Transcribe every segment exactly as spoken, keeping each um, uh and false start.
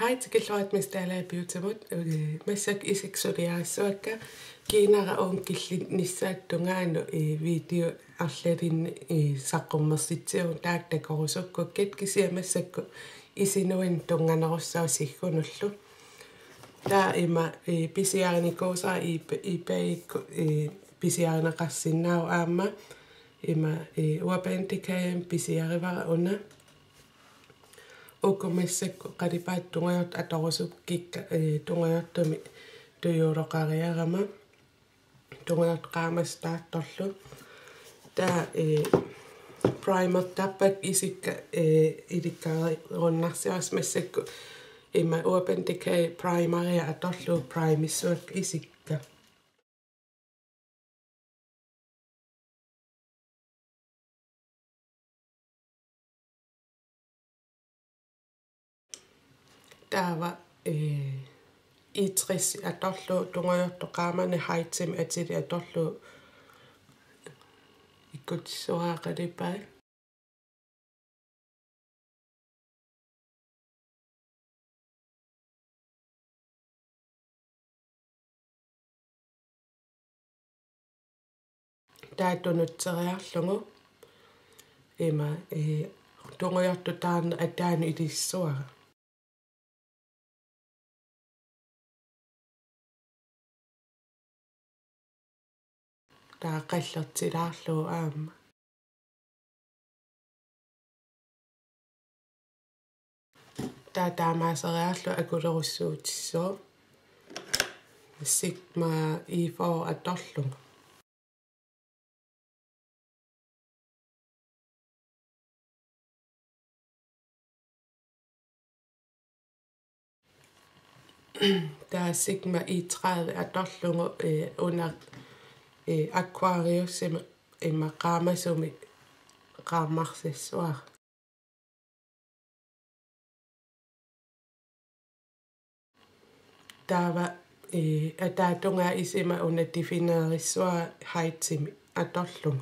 Hej, tikilluarit Miss Dalager Beautymut. Øh, massakkut isikka suliarissavakka. Kiinara uunga killinnissaata tungaanut, øh, video arlalinni, øh, saqqummersitsivunga, taakku takorusukkukkit, kisianni massakkut isinuinnaq tunnganerussaaq siggunullu. Taava ima, øh, pisiarinikuusara eBay-, eBay-ikkut, øh, pisiarineqarsinnaavoq aamma. Ima, øh, Urban Decay-mi pisiarivara una. Uku massakkut qalipaatit tungujortut atorusukkikka, øh, tungujortumik tujuuloqariarama. Tungujortoq qaamasoq taartorlu. Taava, øh, primertarpakka isikka, øh, ilikkarunnarsimasut massakkut. Ima Urban Decay primeria atorlugu primissavakka isikka. Taava, øh, E tres atorlugu tungujortoq qaamaneq Heightimik atilik atorlugu ikkutissuara qalipaat. Taava tunutseriarlugu ima, øh, tungujortoq taarneq ataanut ilissuara. Taava qallertilaarlugu aamma. Taava taamaaseriarlugu akulerussuutissooq. Sigma E four atorlugu. Taava Sigma E tredive atorlugu, øh, una, øh, Aquariusimi ima qaamasumik qaammarsassuara. Taava, øh, ataatungaa isima una defineerissuara Heightimik atorlugu.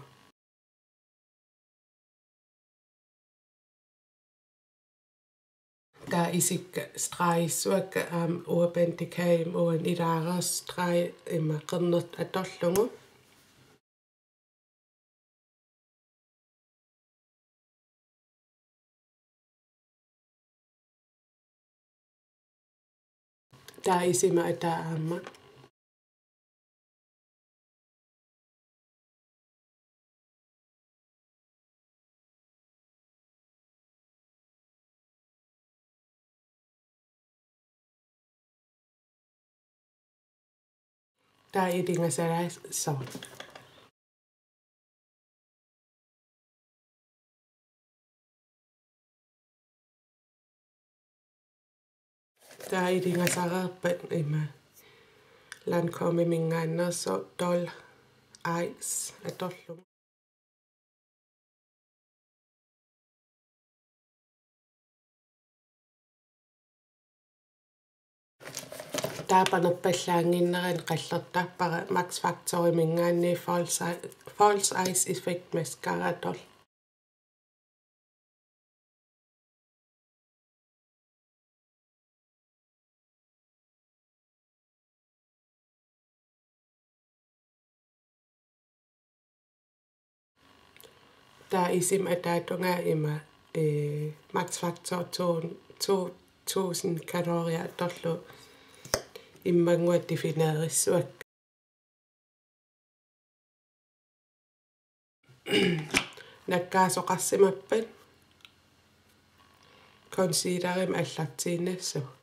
Taava isikka stregissavakka aamma Urban Decay-mi uani ilaareersut streg ima qernertoq atorlugu. Taava isima ataa aamma. Taava ilingasalaassaaq. Taava ilingasareerpat ima Lancômeminngaanneersoq Doll Eyes atorlugu. Taava panerpallaannginnerani qallertarpara Max Factoriminngaanniit False Eye-, False Eyes Effect Mascara atorlugu. Taava isima ataatungaa ima, øh, Max Factor to, to tusind kalorier atorlugu immannguaq defineerissavakka. Nakkaasoqarsimappat concealerimik allartiinnassavut.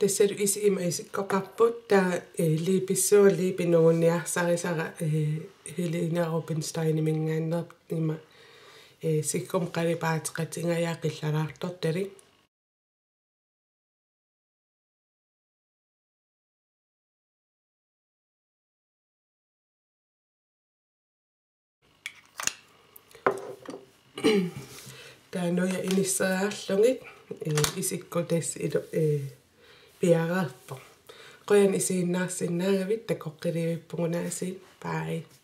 Tassalu isit ima isikkoqarput, taava, øh, liipissuunga liipi nunguniarsarisara, øh, Helena Rubinsteiniminngaanneersoq ima, øh, siggumma qalipaateqatingajaat qillalaartortalik. Taava nuja inisseriarlugit, øh, isikkut tassa ilu-, øh, piareerpoq. Qujanaq isiginnaarsinnaagavit, takoqqikkumaarpugut aasiit. Bye.